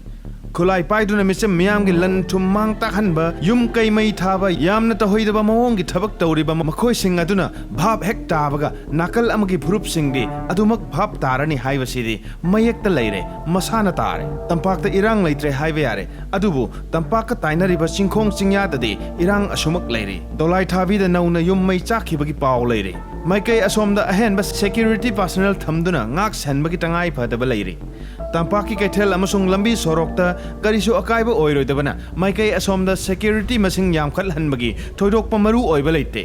ꯈꯨꯠꯂꯥꯏ ꯄꯥꯏꯗꯨꯅ ꯃꯤꯆꯝ ꯃꯤꯌꯥꯝꯒꯤ ꯂꯟ ꯊꯨꯝ ꯃꯥꯡ ꯇꯥꯛꯍꯟꯕ, ꯌꯨꯝ ꯀꯩ ꯃꯩ ꯊꯥꯕ, ꯌꯥꯝꯅ ꯇꯧꯍꯩꯗꯕ ꯃꯑꯣꯡꯒꯤ ꯊꯕꯛ ꯇꯧꯔꯤꯕ ꯃꯈꯣꯏꯁꯤꯡ ꯑꯗꯨꯅ ꯚꯥꯞ ꯍꯦꯛ ꯇꯥꯕꯒ ꯅꯥꯀꯜ ꯑꯃꯒꯤ ꯐꯨꯔꯨꯞꯁꯤꯡꯗꯤ ꯑꯗꯨꯃꯛ ꯚꯥꯞ ꯇꯥꯔꯅꯤ ꯍꯥꯏꯕꯁꯤꯗꯤ ꯃꯌꯦꯛꯇ ꯂꯩꯔꯦ, ꯃꯁꯥꯅ ꯇꯥꯔꯦ꯫ ꯇꯝꯄꯥꯛꯇ ꯏꯔꯥꯡ ꯂꯩꯇ꯭ꯔꯦ ꯍꯥꯏꯕ ꯌꯥꯔꯦ, ꯑꯗꯨꯕꯨ ꯇꯝꯄꯥꯛꯀ ꯇꯥꯏꯅꯔꯤꯕ ꯆꯤꯡꯈꯣꯡ ꯆꯤꯡꯌꯥꯗꯗꯤ ꯏꯔꯥꯡ ꯑꯁꯨꯃꯛ ꯂꯩꯔꯤ꯫ ꯗꯣꯂꯥꯏ ꯊꯥꯕꯤꯗ ꯅꯧꯅ ꯌꯨꯝ ꯃꯩ ꯆꯥꯛꯈꯤꯕꯒꯤ ꯄꯥꯎ ꯂꯩꯔꯤ꯫ ꯃꯥꯏꯀꯩ ꯑꯁꯣꯝꯗ ꯑꯍꯦꯟꯕ security personnel ꯊꯝꯗꯨꯅ ꯉꯥꯛ ꯁꯦꯟꯕꯒꯤ ꯇꯉꯥꯏ ꯐꯗꯕ ꯂꯩꯔꯤ꯫ ꯇꯝꯄꯥꯛꯀꯤ ꯀꯩꯊꯦꯜ ꯑꯃꯁꯨꯡ ꯂꯝꯕꯤ ꯁꯣꯔꯣꯛꯇ ꯀꯔꯤꯁꯨ ꯑꯀꯥꯏꯕ ꯑꯣꯏꯔꯣꯏꯗꯕꯅ ꯃꯥꯏꯀꯩ ꯑꯁꯣꯝꯗ security ꯃꯁꯤꯡ ꯌꯥꯝꯈꯠꯍꯟꯕꯒꯤ ꯊꯣꯏꯗꯣꯛꯄ ꯃꯔꯨ ꯑꯣꯏꯕ ꯂꯩꯇꯦ꯫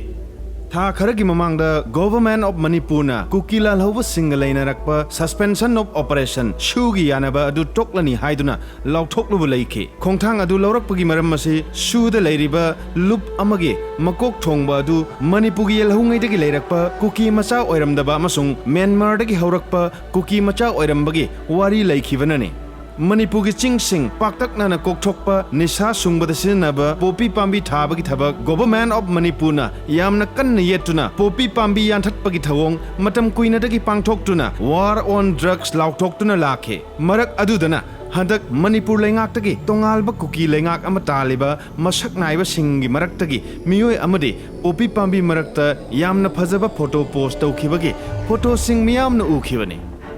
ꯊꯥ ꯈꯔꯒꯤ ꯃꯃꯥꯡꯗ Government of ꯃꯅꯤꯄꯨꯔꯅ ꯀꯨꯀꯤ ꯂꯥꯜꯍꯧꯕꯁꯤꯡꯒ ꯂꯩꯅꯔꯛꯄ Suspension of Operation ꯁꯨꯒꯤ ꯌꯥꯅꯕ ꯑꯗꯨ ꯇꯣꯛꯂꯅꯤ ꯍꯥꯏꯗꯨꯅ ꯂꯥꯎꯊꯣꯛꯂꯨꯕ ꯂꯩꯈꯤ꯫ ꯈꯣꯡꯊꯥꯡ ꯑꯗꯨ ꯂꯧꯔꯛꯄꯒꯤ ꯃꯔꯝ ꯑꯁꯤ ꯁꯨꯗ ꯂꯩꯔꯤꯕ ꯂꯨꯞ ꯑꯃꯒꯤ ꯃꯀꯣꯛ ꯊꯣꯡꯕ ꯑꯗꯨ ꯃꯅꯤꯄꯨꯔꯒꯤ ꯌꯦꯜꯍꯧꯉꯩꯗꯒꯤ ꯂꯩꯔꯛꯄ ꯀꯨꯀꯤ ꯃꯆꯥ ꯑꯣꯏꯔꯝꯗꯕ ꯑꯃꯁꯨꯡ ꯃ꯭ꯌꯥꯟꯃꯥꯔꯗꯒꯤ ꯍꯧꯔꯛꯄ ꯀꯨꯀꯤ ꯃꯆꯥ ꯑꯣꯏꯔꯝꯕꯒꯤ ꯋꯥꯔꯤ ꯂꯩꯈꯤꯕꯅꯅꯤ꯫ ꯃꯅꯤꯄꯨꯔꯒꯤ ꯆꯤꯡꯁꯤꯡ ꯄꯥꯛꯇꯛꯅꯅ ꯀꯣꯛꯊꯣꯛꯄ, ꯅꯤꯁꯥ ꯁꯨꯡꯕꯗ ꯁꯤꯖꯤꯟꯅꯕ ꯄꯣꯄꯤ ꯄꯥꯝꯕꯤ ꯊꯥꯕꯒꯤ ꯊꯕꯛ Government of ꯃꯅꯤꯄꯨꯔꯅ ꯌꯥꯝꯅ ꯀꯟꯅ ꯌꯦꯠꯇꯨꯅ ꯄꯣꯄꯤ ꯄꯥꯝꯕꯤ ꯌꯥꯟꯊꯠꯄꯒꯤ ꯊꯧꯑꯣꯡ ꯃꯇꯝ ꯀꯨꯏꯅꯗꯒꯤ ꯄꯥꯡꯊꯣꯛꯇꯨꯅ War on Drugs ꯂꯥꯎꯊꯣꯛꯇꯨꯅ ꯂꯥꯛꯈꯤ꯫ ꯃꯔꯛ ꯑꯗꯨꯗꯅ ꯍꯟꯗꯛ ꯃꯅꯤꯄꯨꯔ ꯂꯩꯉꯥꯛꯇꯒꯤ ꯇꯣꯉꯥꯟꯕ ꯀꯨꯀꯤ ꯂꯩꯉꯥꯛ ꯑꯃ ꯇꯥꯜꯂꯤꯕ ꯃꯁꯛ ꯅꯥꯏꯕꯁꯤꯡꯒꯤ ꯃꯔꯛꯇꯒꯤ ꯃꯤꯑꯣꯏ ꯑꯃꯗꯤ ꯄꯣꯄꯤ ꯄꯥꯝꯕꯤ ꯃꯔꯛꯇ ꯌꯥꯝꯅ ꯐꯖꯕ ꯐꯣꯇꯣ ꯄꯣꯁ ꯇꯧꯈꯤꯕꯒꯤ ꯐꯣꯇꯣꯁꯤꯡ ꯃꯤꯌꯥꯝꯅ ꯎꯈꯤꯕꯅꯤ꯫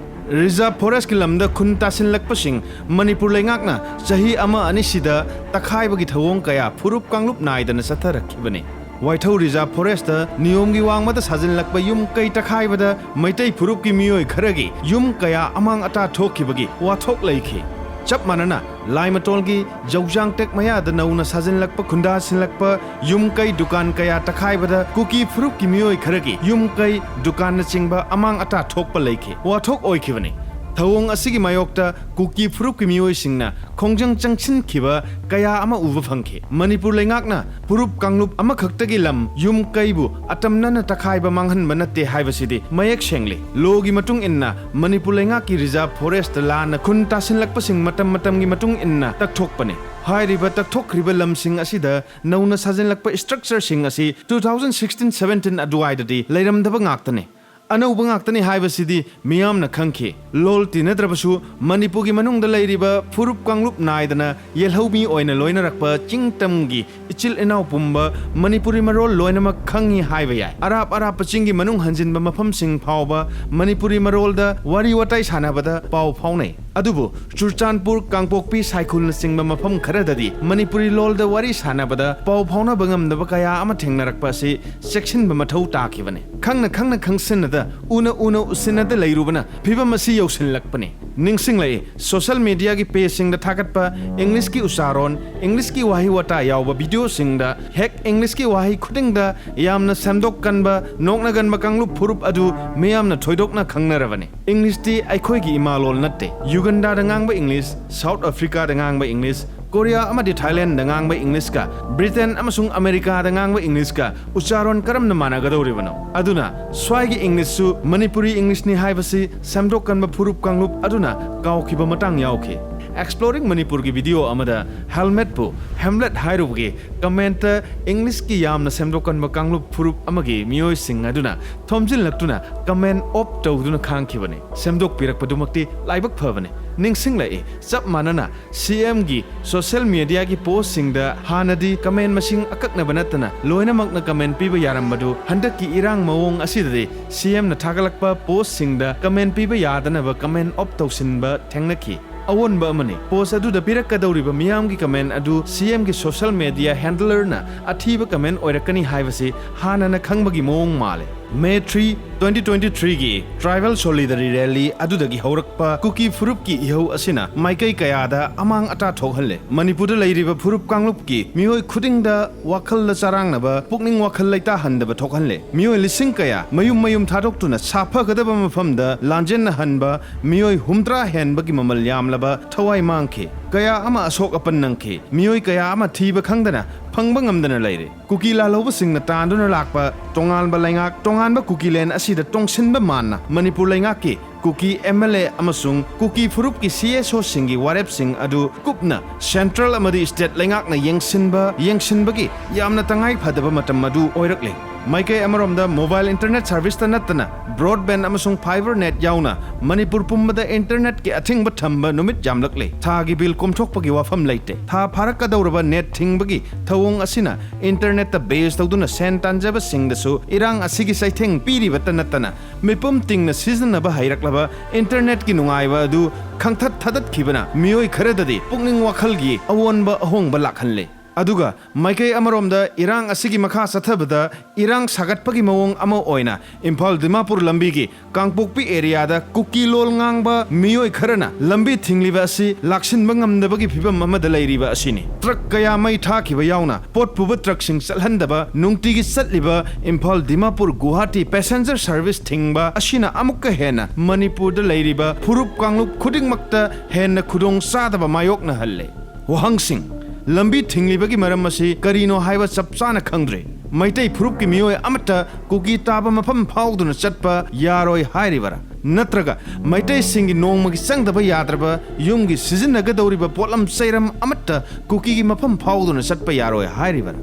ꯔꯤꯖꯥꯔꯚ ꯐꯣꯔꯦꯁ꯭ꯠꯀꯤ ꯂꯝꯗ ꯈꯨꯟ ꯇꯥꯁꯤꯜꯂꯛꯄꯁꯤꯡ ꯃꯅꯤꯄꯨꯔ ꯂꯩꯉꯥꯛꯅ ꯆꯍꯤ ꯑꯃ ꯑꯅꯤꯁꯤꯗ ꯇꯛꯈꯥꯏꯕꯒꯤ ꯊꯧꯑꯣꯡ ꯀꯌꯥ ꯐꯨꯔꯨꯞ ꯀꯥꯡꯂꯨꯞ ꯅꯥꯏꯗꯅ ꯆꯠꯊꯔꯛꯈꯤꯕꯅꯤ꯫ ꯋꯥꯏꯊꯧ ꯔꯤꯖꯥꯔꯚ ꯐꯣꯔꯦꯁ꯭ꯠꯇ ꯅꯤꯌꯣꯝꯒꯤ ꯋꯥꯡꯃꯗ ꯁꯥꯖꯤꯜꯂꯛꯄ ꯌꯨꯝ ꯀꯩ ꯇꯛꯈꯥꯏꯕꯗ ꯃꯩꯇꯩ ꯐꯨꯔꯨꯞꯀꯤ ꯃꯤꯑꯣꯏ ꯈꯔꯒꯤ ꯌꯨꯝ ꯀꯌꯥ ꯑꯃꯥꯡ ꯑꯇꯥ ꯊꯣꯛꯈꯤꯕꯒꯤ ꯋꯥꯊꯣꯛ ꯂꯩꯈꯤ꯫ ꯆꯞ ꯃꯥꯟꯅꯅ ꯂꯥꯏꯃꯇꯣꯜꯒꯤ ꯖꯧꯖꯥꯡꯇꯦꯛ ꯃꯌꯥꯗ ꯅꯧꯅ ꯁꯥꯖꯤꯜꯂꯛꯄ ꯈꯨꯟꯗꯥꯁꯤꯜꯂꯛꯄ ꯌꯨꯝ ꯀꯩ ꯗꯨꯀꯥꯟ ꯀꯌꯥ ꯇꯛꯈꯥꯏꯕꯗ ꯀꯨꯀꯤ ꯐꯨꯔꯨꯞꯀꯤ ꯃꯤꯑꯣꯏ ꯈꯔꯒꯤ ꯌꯨꯝ ꯀꯩ ꯗꯨꯀꯥꯟꯅꯆꯤꯡꯕ ꯑꯃꯥꯡ ꯑꯇꯥ ꯊꯣꯛꯄ ꯂꯩꯈꯤ꯫ ꯋꯥꯊꯣꯛ ꯑꯣꯏꯈꯤꯕꯅꯤ꯫ ꯊꯧꯑꯣꯡ ꯑꯁꯤꯒꯤ ꯃꯥꯌꯣꯛꯇ ꯀꯨꯀꯤ ꯐꯨꯔꯨꯞꯀꯤ ꯃꯤꯑꯣꯏꯁꯤꯡꯅ ꯈꯣꯡꯖꯪ ꯆꯪꯁꯤꯟꯈꯤꯕ ꯀꯌꯥ ꯑꯃ ꯎꯕ ꯐꯪꯈꯤ꯫ ꯃꯅꯤꯄꯨꯔ ꯂꯩꯉꯥꯛꯅ ꯐꯨꯔꯨꯞ ꯀꯥꯡꯂꯨꯞ ꯑꯃꯈꯛꯇꯒꯤ ꯂꯝ ꯌꯨꯝ ꯀꯩꯕꯨ ꯑꯇꯝꯅꯅ ꯇꯛꯈꯥꯏꯕ ꯃꯥꯡꯍꯟꯕ ꯅꯠꯇꯦ ꯍꯥꯏꯕꯁꯤꯗꯤ ꯃꯌꯦꯛ ꯁꯦꯡꯂꯤ꯫ ꯂꯣꯒꯤ ꯃꯇꯨꯡ ꯏꯟꯅ ꯃꯅꯤꯄꯨꯔ ꯂꯩꯉꯥꯛꯀꯤ ꯔꯤꯖꯥꯔꯚ ꯐꯣꯔꯦꯁ꯭ꯠꯇ ꯂꯥꯟꯅ ꯈꯨꯟ ꯇꯥꯁꯤꯜꯂꯛꯄꯁꯤꯡ ꯃꯇꯝ ꯃꯇꯝꯒꯤ ꯃꯇꯨꯡ ꯏꯟꯅ ꯇꯛꯊꯣꯛꯄꯅꯤ꯫ ꯍꯥꯏꯔꯤꯕ ꯇꯛꯊꯣꯛꯈ꯭ꯔꯤꯕ ꯂꯝꯁꯤꯡ ꯑꯁꯤꯗ ꯅꯧꯅ ꯁꯥꯖꯤꯜꯂꯛꯄ ꯁ꯭ꯇ꯭ꯔꯛꯆꯔꯁꯤꯡ ꯑꯁꯤ two thousand sixteen seventeen ꯑꯗꯨꯋꯥꯏꯗꯗꯤ ꯂꯩꯔꯝꯗꯕ ꯉꯥꯛꯇꯅꯤ꯫ ꯑꯅꯧꯕ ꯉꯥꯛꯇꯅꯤ ꯍꯥꯏꯕꯁꯤꯗꯤ ꯃꯤꯌꯥꯝꯅ ꯈꯪꯈꯤ꯫ ꯂꯣꯜ ꯇꯤꯟꯅꯗ꯭ꯔꯕꯁꯨ ꯃꯅꯤꯄꯨꯔꯒꯤ ꯃꯅꯨꯡꯗ ꯂꯩꯔꯤꯕ ꯐꯨꯔꯨꯞ ꯀꯥꯡꯂꯨꯞ ꯅꯥꯏꯗꯅ ꯌꯦꯜꯍꯧꯃꯤ ꯑꯣꯏꯅ ꯂꯣꯏꯅꯔꯛꯄ ꯆꯤꯡꯇꯝꯒꯤ ꯏꯆꯤꯜ ꯏꯅꯥꯎ ꯄꯨꯝꯕ ꯃꯅꯤꯄꯨꯔꯤ ꯃꯔꯣꯜ ꯂꯣꯏꯅꯃꯛ ꯈꯪꯉꯤ ꯍꯥꯏꯕ ꯌꯥꯏ꯫ ꯑꯔꯥꯞ ꯑꯔꯥꯞꯄ ꯆꯤꯡꯒꯤ ꯃꯅꯨꯡ ꯍꯟꯖꯤꯟꯕ ꯃꯐꯝꯁꯤꯡ ꯐꯥꯎꯕ ꯃꯅꯤꯄꯨꯔꯤ ꯃꯔꯣꯜꯗ ꯋꯥꯔꯤ ꯋꯥꯇꯥꯏ ꯁꯥꯟꯅꯕꯗ ꯄꯥꯎ ꯐꯥꯎꯅꯩ꯫ ꯑꯗꯨꯕꯨ ꯆꯨꯔꯆꯥꯟꯄꯨꯔ, ꯀꯥꯡꯄꯣꯛꯄꯤ, ꯁꯥꯏꯈꯨꯜꯅꯆꯤꯡꯕ ꯃꯐꯝ ꯈꯔꯗꯗꯤ ꯃꯅꯤꯄꯨꯔꯤ ꯂꯣꯜꯗ ꯋꯥꯔꯤ ꯁꯥꯟꯅꯕꯗ ꯄꯥꯎ ꯐꯥꯎꯅꯕ ꯉꯝꯗꯕ ꯀꯌꯥ ꯑꯃ ꯊꯦꯡꯅꯔꯛꯄ ꯑꯁꯤ ꯆꯦꯛꯁꯤꯟꯕ ꯃꯊꯧ ꯇꯥꯈꯤꯕꯅꯤ꯫ ꯈꯪꯅ ꯈꯪꯅ ꯈꯪꯁꯤꯟꯅꯗ, ꯎꯅ ꯎꯅ ꯎꯁꯤꯟꯅꯗ ꯂꯩꯔꯨꯕꯅ ꯐꯤꯕꯝ ꯑꯁꯤ ꯌꯧꯁꯤꯜꯂꯛꯄꯅꯤ꯫ ꯅꯤꯡꯁꯤꯡꯂꯛꯏ, ꯁꯣꯁꯦꯜ ꯃꯤꯗꯤꯌꯥꯒꯤ ꯄꯦꯖꯁꯤꯡꯗ ꯊꯥꯒꯠꯄ ꯏꯪꯂꯤꯁꯀꯤ ꯎꯆꯥꯔꯣꯟ, ꯏꯪꯂꯤꯁꯀꯤ ꯋꯥꯍꯩ ꯋꯥꯇꯥ ꯌꯥꯎꯕ ꯚꯤꯗꯤꯑꯣꯁꯤꯡꯗ ꯍꯦꯛ ꯏꯪꯂꯤꯁꯀꯤ ꯋꯥꯍꯩ ꯈꯨꯗꯤꯡꯗ ꯌꯥꯝꯅ ꯁꯦꯝꯗꯣꯛꯀꯟꯕ, ꯅꯣꯛꯅꯒꯟꯕ ꯀꯥꯡꯂꯨꯞ ꯐꯨꯔꯨꯞ ꯑꯗꯨ ꯃꯤꯌꯥꯝꯅ ꯊꯣꯏꯗꯣꯛꯅ ꯈꯪꯅꯔꯕꯅꯤ꯫ ꯏꯪꯂꯤꯁꯇꯤ ꯑꯩꯈꯣꯏꯒꯤ ꯏꯃꯥꯂꯣꯟ ꯅꯠꯇꯦ꯫ ꯌꯨꯒꯟꯗꯥꯗ ꯉꯥꯡꯕ ꯏꯪꯂꯤꯁ, ꯁꯥꯎꯠ ꯑꯐ꯭ꯔꯤꯀꯥꯗ ꯉꯥꯡꯕ ꯏꯪꯂꯤꯁ, ꯀꯣꯔꯤꯌꯥ ꯑꯃꯗꯤ ꯊꯥꯏꯂꯦꯟꯗ ꯉꯥꯡꯕ ꯏꯪꯂꯤꯁꯀ ꯕ꯭ꯔꯤꯇꯦꯟ ꯑꯃꯁꯨꯡ ꯑꯃꯦꯔꯤꯀꯥꯗ ꯉꯥꯡꯕ ꯏꯪꯂꯤꯁꯀ ꯎꯆꯥꯔꯣꯟ ꯀꯔꯝꯅ ꯃꯥꯟꯅꯒꯗꯧꯔꯤꯕꯅꯣ? ꯑꯗꯨꯅ ꯁ꯭ꯋꯥꯏꯒꯤ ꯏꯪꯂꯤꯁꯁꯨ ꯃꯅꯤꯄꯨꯔꯤ ꯏꯪꯂꯤꯁꯅꯤ ꯍꯥꯏꯕꯁꯤ ꯁꯦꯝꯗꯣꯛꯀꯟꯕ ꯐꯨꯔꯨꯞ ꯀꯥꯡꯂꯨꯞ ꯑꯗꯨꯅ ꯀꯥꯎꯈꯤꯕ ꯃꯇꯥꯡ ꯌꯥꯎꯈꯤ꯫ ꯑꯦꯛꯁꯄ꯭ꯂꯣꯔꯤꯡ ꯃꯅꯤꯄꯨꯔꯒꯤ ꯚꯤꯗꯤꯑꯣ ꯑꯃꯗ ꯍꯦꯜꯃꯦꯠꯄꯨ ꯍꯦꯝꯂꯦꯠ ꯍꯥꯏꯔꯨꯕꯒꯤ ꯀꯃꯦꯟꯠꯇ ꯏꯪꯂꯤꯁꯀꯤ ꯌꯥꯝꯅ ꯁꯦꯝꯗꯣꯛꯀꯟꯕ ꯀꯥꯡꯂꯨꯞ ꯐꯨꯔꯨꯞ ꯑꯃꯒꯤ ꯃꯤꯑꯣꯏꯁꯤꯡ ꯑꯗꯨꯅ ꯊꯣꯝꯖꯤꯜꯂꯛꯇꯨꯅ ꯀꯃꯦꯟ ꯑꯣꯞ ꯇꯧꯗꯨꯅ ꯈꯥꯡꯈꯤꯕꯅꯤ꯫ ꯁꯦꯝꯗꯣꯛꯄꯤꯔꯛꯄꯗꯨꯃꯛꯇꯤ ꯂꯥꯏꯕꯛ ꯐꯕꯅꯤ꯫ ꯅꯤꯡꯁꯤꯡꯂꯛꯏ, ꯆꯞ ꯃꯥꯟꯅꯅ ꯁꯤ ꯑꯦꯝꯒꯤ ꯁꯣꯁꯦꯜ ꯃꯤꯗꯤꯌꯥꯒꯤ ꯄꯣꯁꯁꯤꯡꯗ ꯍꯥꯟꯅꯗꯤ ꯀꯃꯦꯟ ꯃꯁꯤꯡ ꯑꯀꯛꯅꯕ ꯅꯠꯇꯅ ꯂꯣꯏꯅꯃꯛꯅ ꯀꯃꯦꯟ ꯄꯤꯕ ꯌꯥꯔꯝꯕꯗꯨ ꯍꯟꯗꯛꯀꯤ ꯏꯔꯥꯡ ꯃꯑꯣꯡ ꯑꯁꯤꯗꯗꯤ ꯁꯤ ꯑꯦꯝꯅ ꯊꯥꯒꯠꯂꯛꯄ ꯄꯣꯁꯁꯤꯡꯗ ꯀꯃꯦꯟ ꯄꯤꯕ ꯌꯥꯗꯅꯕ ꯀꯃꯦꯟ ꯑꯣꯞ ꯇꯧꯁꯤꯟꯕ ꯊꯦꯡꯅꯈꯤ꯫ ꯑꯑꯣꯟꯕ ꯑꯃꯅꯤ꯫ ꯄꯣꯁ ꯑꯗꯨꯗ ꯄꯤꯔꯛꯀꯗꯧꯔꯤꯕ ꯃꯤꯌꯥꯝꯒꯤ ꯀꯃꯦꯟ ꯑꯗꯨ ꯁꯤ ꯑꯦꯝꯒꯤ ꯁꯣꯁꯦꯜ ꯃꯤꯗꯤꯌꯥ ꯍꯦꯟꯗꯂꯔꯅ ꯑꯊꯤꯕ ꯀꯃꯦꯟ ꯑꯣꯏꯔꯛꯀꯅꯤ ꯍꯥꯏꯕꯁꯤ ꯍꯥꯟꯅꯅ ꯈꯪꯕꯒꯤ ꯃꯑꯣꯡ ꯃꯥꯜꯂꯦ꯫ ꯃꯦ ꯊ꯭ꯔꯤ, ꯇ꯭ꯋꯦꯟꯇꯤ ꯇ꯭ꯋꯦꯟꯇꯤ ꯊ꯭ꯔꯤꯒꯤ ꯇ꯭ꯔꯥꯏꯕꯦꯜ ꯁꯣꯂꯤꯗꯔꯤ ꯔꯦꯂꯤ ꯑꯗꯨꯗꯒꯤ ꯍꯧꯔꯛꯄ ꯀꯨꯀꯤ ꯐꯨꯔꯨꯞꯀꯤ ꯏꯍꯧ ꯑꯁꯤꯅ ꯃꯥꯏꯀꯩ ꯀꯌꯥꯗ ꯑꯃꯥꯡ ꯑꯇꯥ ꯊꯣꯛꯍꯜꯂꯦ꯫ ꯃꯅꯤꯄꯨꯔꯗ ꯂꯩꯔꯤꯕ ꯐꯨꯔꯨꯞ ꯀꯥꯡꯂꯨꯞꯀꯤ ꯃꯤꯑꯣꯏ ꯈꯨꯗꯤꯡꯗ ꯋꯥꯈꯜꯗ ꯆꯔꯥꯡꯅꯕ, ꯄꯨꯛꯅꯤꯡ ꯋꯥꯈꯜ ꯂꯩꯇꯥꯍꯟꯗꯕ ꯊꯣꯛꯍꯜꯂꯦ꯫ ꯃꯤꯑꯣꯏ ꯂꯤꯁꯤꯡ ꯀꯌꯥ ꯃꯌꯨꯝ ꯃꯌꯨꯝ ꯊꯥꯗꯣꯛꯇꯨꯅ ꯁꯥꯐꯒꯗꯕ ꯃꯐꯝꯗ ꯂꯥꯟꯖꯦꯟꯅꯍꯟꯕ, ꯃꯤꯑꯣꯏ ꯍꯨꯝꯗ꯭ꯔꯥ ꯍꯦꯟꯕꯒꯤ ꯃꯃꯜ ꯌꯥꯝꯂꯕ ꯊꯋꯥꯏ ꯃꯥꯡꯈꯤ꯫ ꯀꯌꯥ ꯑꯃ ꯑꯁꯣꯛ ꯑꯄꯟ ꯅꯪꯈꯤ꯫ ꯃꯤꯑꯣꯏ ꯀꯌꯥ ꯑꯃ ꯊꯤꯕ ꯈꯪꯗꯅ, ꯐꯪꯕ ꯉꯝꯗꯅ ꯂꯩꯔꯦ꯫ ꯀꯨꯀꯤ ꯂꯥꯜꯍꯧꯕꯁꯤꯡꯅ ꯇꯥꯟꯗꯨꯅ ꯂꯥꯛꯄ ꯇꯣꯉꯥꯟꯕ ꯂꯩꯉꯥꯛ, ꯇꯣꯉꯥꯟꯕ ꯀꯨꯀꯤꯂꯦꯟ ꯑꯁꯤꯗ ꯇꯣꯡꯁꯤꯟꯕ ꯃꯥꯟꯅ ꯃꯅꯤꯄꯨꯔ ꯂꯩꯉꯥꯛꯀꯤ ꯀꯨꯀꯤ ꯑꯦꯝ ꯑꯦꯜ ꯑꯦ ꯑꯃꯁꯨꯡ ꯀꯨꯀꯤ ꯐꯨꯔꯨꯞꯀꯤ ꯁꯤ ꯑꯦꯁ ꯑꯣꯁꯤꯡꯒꯤ ꯋꯥꯔꯦꯞꯁꯤꯡ ꯑꯗꯨ ꯀꯨꯞꯅ ꯁꯦꯟꯇ꯭ꯔꯦꯜ ꯑꯃꯗꯤ ꯁ꯭ꯇꯦꯠ ꯂꯩꯉꯥꯛꯅ ꯌꯦꯡꯁꯤꯟꯕ, ꯌꯦꯡꯁꯤꯟꯕꯒꯤ ꯌꯥꯝꯅ ꯇꯉꯥꯏ ꯐꯗꯕ ꯃꯇꯝ ꯑꯗꯨ ꯑꯣꯏꯔꯛꯂꯦ꯫ ꯃꯥꯏꯀꯩ ꯑꯃꯔꯣꯝꯗ, ꯃꯣꯕꯥꯏꯜ ꯏꯟꯇꯔꯅꯦꯠ ꯁꯔꯚꯤꯁꯇ ꯅꯠꯇꯅ ꯕ꯭ꯔꯣꯗꯕꯦꯟꯗ ꯑꯃꯁꯨꯡ ꯐꯥꯏꯕꯔ ꯅꯦꯠ ꯌꯥꯎꯅ ꯃꯅꯤꯄꯨꯔ ꯄꯨꯝꯕꯗ ꯏꯟꯇꯔꯅꯦꯠꯀꯤ ꯑꯊꯤꯡꯕ ꯊꯝꯕ ꯅꯨꯃꯤꯠ ꯌꯥꯝꯂꯛꯂꯦ꯫ ꯊꯥꯒꯤ ꯕꯤꯜ ꯀꯣꯝꯊꯣꯛꯄꯒꯤ ꯋꯥꯐꯝ ꯂꯩꯇꯦ꯫ ꯊꯥ ꯐꯥꯔꯛꯀꯗꯧꯔꯕ ꯅꯦꯠ ꯊꯤꯡꯕꯒꯤ ꯊꯧꯑꯣꯡ ꯑꯁꯤꯅ ꯏꯟꯇꯔꯅꯦꯠꯇ ꯕꯦꯖ ꯇꯧꯗꯨꯅ ꯁꯦꯟ ꯇꯥꯟꯖꯕꯁꯤꯡꯗꯁꯨ ꯏꯔꯥꯡ ꯑꯁꯤꯒꯤ ꯆꯩꯊꯦꯡ ꯄꯤꯔꯤꯕꯇ ꯅꯠꯇꯅ, ꯃꯤꯄꯨꯝ ꯇꯤꯡꯅ ꯁꯤꯖꯤꯟꯅꯕ ꯍꯩꯔꯛꯂꯕ ꯏꯟꯇꯔꯅꯦꯠꯀꯤ ꯅꯨꯡꯉꯥꯏꯕ ꯑꯗꯨ ꯈꯪꯊꯠ ꯊꯥꯗꯠꯈꯤꯕꯅ ꯃꯤꯑꯣꯏ ꯈꯔꯗꯗꯤ ꯄꯨꯛꯅꯤꯡ ꯋꯥꯈꯜꯒꯤ ꯑꯑꯣꯟꯕ ꯑꯍꯣꯡꯕ ꯂꯥꯛꯍꯜꯂꯦ꯫ ꯑꯗꯨꯒ ꯃꯥꯏꯀꯩ ꯑꯃꯔꯣꯝꯗ, ꯏꯔꯥꯡ ꯑꯁꯤꯒꯤ ꯃꯈꯥ ꯆꯠꯊꯕꯗ ꯏꯔꯥꯡ ꯁꯥꯒꯠꯄꯒꯤ ꯃꯑꯣꯡ ꯑꯃ ꯑꯣꯏꯅ ꯏꯝꯐꯥꯜ ꯗꯤꯃꯥꯄꯨꯔ ꯂꯝꯕꯤꯒꯤ ꯀꯥꯡꯄꯣꯛꯄꯤ ꯑꯦꯔꯤꯌꯥꯗ ꯀꯨꯀꯤ ꯂꯣꯜ ꯉꯥꯡꯕ ꯃꯤꯑꯣꯏ ꯈꯔꯅ ꯂꯝꯕꯤ ꯊꯤꯡꯂꯤꯕ ꯑꯁꯤ ꯂꯥꯛꯁꯤꯟꯕ ꯉꯝꯗꯕꯒꯤ ꯐꯤꯕꯝ ꯑꯃꯗ ꯂꯩꯔꯤꯕ ꯑꯁꯤꯅꯤ꯫ ꯇ꯭ꯔꯛ ꯀꯌꯥ ꯃꯩ ꯊꯥꯈꯤꯕ ꯌꯥꯎꯅ ꯄꯣꯠ ꯄꯨꯕ ꯇ꯭ꯔꯛꯁꯤꯡ ꯆꯠꯍꯟꯗꯕ ꯅꯨꯡꯇꯤꯒꯤ ꯆꯠꯂꯤꯕ ꯏꯝꯐꯥꯜ ꯗꯤꯃꯥꯄꯨꯔ ꯒꯨꯋꯥꯍꯥꯇꯤ ꯄꯦꯁꯦꯟꯖꯔ ꯁꯔꯚꯤꯁ ꯊꯤꯡꯕ ꯑꯁꯤꯅ ꯑꯃꯨꯛꯀ ꯍꯦꯟꯅ ꯃꯅꯤꯄꯨꯔꯗ ꯂꯩꯔꯤꯕ ꯐꯨꯔꯨꯞ ꯀꯥꯡꯂꯨꯞ ꯈꯨꯗꯤꯡꯃꯛꯇ ꯍꯦꯟꯅ ꯈꯨꯗꯣꯡ ꯆꯥꯗꯕ ꯃꯥꯌꯣꯛꯅꯍꯜꯂꯦ꯫ ꯋꯥꯍꯪꯁꯤꯡ: ꯂꯝꯕꯤ ꯊꯤꯡꯂꯤꯕꯒꯤ ꯃꯔꯝ ꯑꯁꯤ ꯀꯔꯤꯅꯣ ꯍꯥꯏꯕ ꯆꯞ ꯆꯥꯅ ꯈꯪꯗ꯭ꯔꯦ꯫ ꯃꯩꯇꯩ ꯐꯨꯔꯨꯞꯀꯤ ꯃꯤꯑꯣꯏ ꯑꯃꯠꯇ ꯀꯨꯀꯤ ꯇꯥꯕ ꯃꯐꯝ ꯐꯥꯎꯗꯨꯅ ꯆꯠꯄ ꯌꯥꯔꯣꯏ ꯍꯥꯏꯔꯤꯕꯔꯥ? ꯅꯠꯇ꯭ꯔꯒ ꯃꯩꯇꯩꯁꯤꯡꯒꯤ ꯅꯣꯡꯃꯒꯤ ꯆꯪꯗꯕ ꯌꯥꯗ꯭ꯔꯕ ꯌꯨꯝꯒꯤ ꯁꯤꯖꯤꯟꯅꯒꯗꯧꯔꯤꯕ ꯄꯣꯠꯂꯝ ꯆꯩꯔꯝ ꯑꯃꯠꯇ ꯀꯨꯀꯤꯒꯤ ꯃꯐꯝ ꯐꯥꯎꯗꯨꯅ ꯆꯠꯄ ꯌꯥꯔꯣꯏ ꯍꯥꯏꯔꯤꯕꯔꯥ?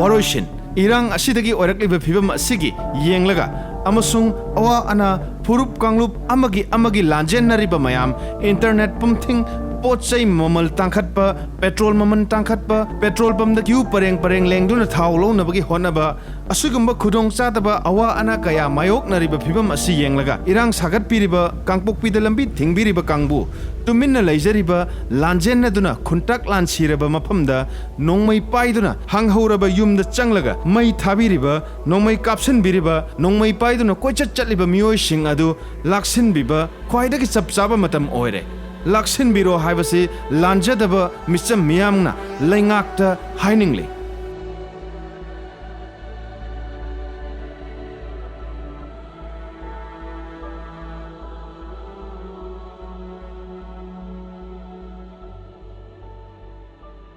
ꯋꯥꯔꯣꯏꯁꯤꯟ: ꯏꯔꯥꯡ ꯑꯁꯤꯗꯒꯤ ꯑꯣꯏꯔꯛꯂꯤꯕ ꯐꯤꯕꯝ ꯑꯁꯤꯒꯤ ꯌꯦꯡꯂꯒ ꯑꯃꯁꯨꯡ ꯑꯋꯥ ꯑꯅꯥ ꯐꯨꯔꯨꯞ ꯀꯥꯡꯂꯨꯞ ꯑꯃꯒꯤ ꯑꯃꯒꯤ ꯂꯥꯟꯖꯦꯟꯅꯔꯤꯕ ꯃꯌꯥꯝ, ꯏꯟꯇꯔꯅꯦꯠ ꯄꯨꯝꯊꯤꯡ, ꯄꯣꯠ ꯆꯩ ꯃꯃꯜ ꯇꯥꯡꯈꯠꯄ, ꯄꯦꯇ꯭ꯔꯣꯜ ꯃꯃꯜ ꯇꯥꯡꯈꯠꯄ, ꯄꯦꯇ꯭ꯔꯣꯜ ꯄꯝꯗ ꯀ꯭ꯌꯨ ꯄꯔꯦꯡ ꯄꯔꯦꯡ ꯂꯦꯡꯗꯨꯅ ꯊꯥꯎ ꯂꯧꯅꯕꯒꯤ ꯍꯣꯠꯅꯕ, ꯑꯁꯤꯒꯨꯝꯕ ꯈꯨꯗꯣꯡꯆꯥꯗꯕ ꯑꯋꯥ ꯑꯅꯥ ꯀꯌꯥ ꯃꯥꯌꯣꯛꯅꯔꯤꯕ ꯐꯤꯕꯝ ꯑꯁꯤ ꯌꯦꯡꯂꯒ, ꯏꯔꯥꯡ ꯁꯥꯒꯠꯄꯤꯔꯤꯕ, ꯀꯥꯡꯄꯣꯛꯄꯤꯗ ꯂꯝꯕꯤ ꯊꯤꯡꯕꯤꯔꯤꯕ ꯀꯥꯡꯕꯨ, ꯇꯨꯃꯤꯟꯅ ꯂꯩꯖꯔꯤꯕ, ꯂꯥꯟꯖꯦꯟꯅꯗꯨꯅ ꯈꯨꯟꯇꯥꯛ ꯂꯥꯟꯁꯤꯔꯕ ꯃꯐꯝꯗ ꯅꯣꯡꯃꯩ ꯄꯥꯏꯗꯨꯅ ꯍꯥꯡꯍꯧꯔꯕ ꯌꯨꯝꯗ ꯆꯪꯂꯒ ꯃꯩ ꯊꯥꯕꯤꯔꯤꯕ, ꯅꯣꯡꯃꯩ ꯀꯥꯞꯁꯤꯟꯕꯤꯔꯤꯕ, ꯅꯣꯡꯃꯩ ꯄꯥꯏꯗꯨꯅ ꯀꯣꯏꯆꯠ ꯆꯠꯂꯤꯕ ꯃꯤꯑꯣꯏꯁꯤꯡ ꯑꯗꯨ ꯂꯥꯛꯁꯤꯟꯕꯤꯕ ꯈ꯭ꯋꯥꯏꯗꯒꯤ ꯆꯞ ꯆꯥꯕ ꯃꯇꯝ ꯑꯣꯏꯔꯦ꯫ ꯂꯥꯛꯁꯤꯟꯕꯤꯔꯣ ꯍꯥꯏꯕꯁꯤ ꯂꯥꯟꯖꯗꯕ ꯃꯤꯆꯝ ꯃꯤꯌꯥꯝꯅ ꯂꯩꯉꯥꯛꯇ ꯍꯥꯏꯅꯤꯡꯂꯤ꯫